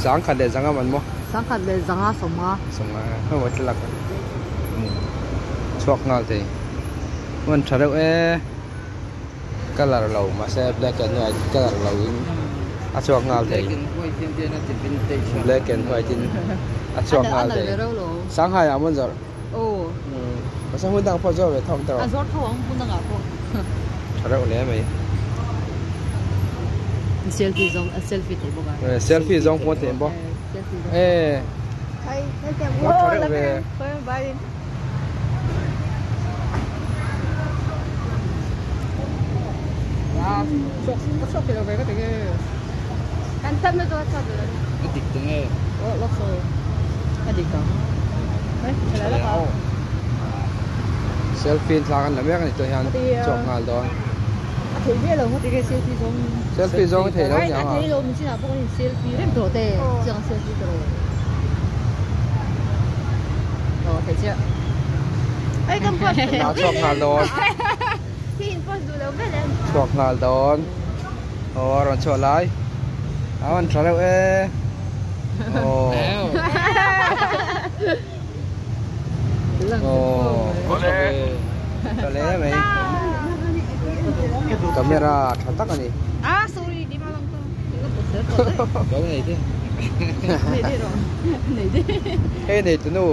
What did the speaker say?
Sangkhat leh zanga man maw? Sangkhat leh zanga sawmnga. Sawmnga hei maw thlalak a chhuak nghal thei. Hman tha reuh e. Colour lo mahse black and white colour lo in a chhuak nghal thei. Black and white in a chhuak nghal thei. Sanghai ah mawn zawrh. Aw. Mahse hmun dangah pawh a zawr ve tho ang tawh. A zawr tho ang hmun dangah pawh. Tha reuh hle mai. Selfie zawng a selfie theih bawk a. Selfie zawng pawh theih bawk. E. Tha reuh ve. Kan thap na chu a chhuak lo. A dik ta nge? A dik ang. Selfie thla kan la mek a ni tawh hian chhuak nghal dawn. A theih viau lo ngawt enge selfie zawng. Selfie zawng a theih lo niang a. A theih lo min chinah pawh kan in selfie reng tawh te. Chiang selfie ta lo. Aw theih chiah. Ai kan post. A chhuak nghal dawn. Hi in post duh lo vel em. Chhuak nghal dawn. Aw a rawn chhuah lai. A rawn tha reuh e. Aw. Aw. Tha hle mai. Camera tha tak a ni. Ah sorry di ma lang to. Lo nei te. Nei te rawh. Nei te. Hei nei tunu.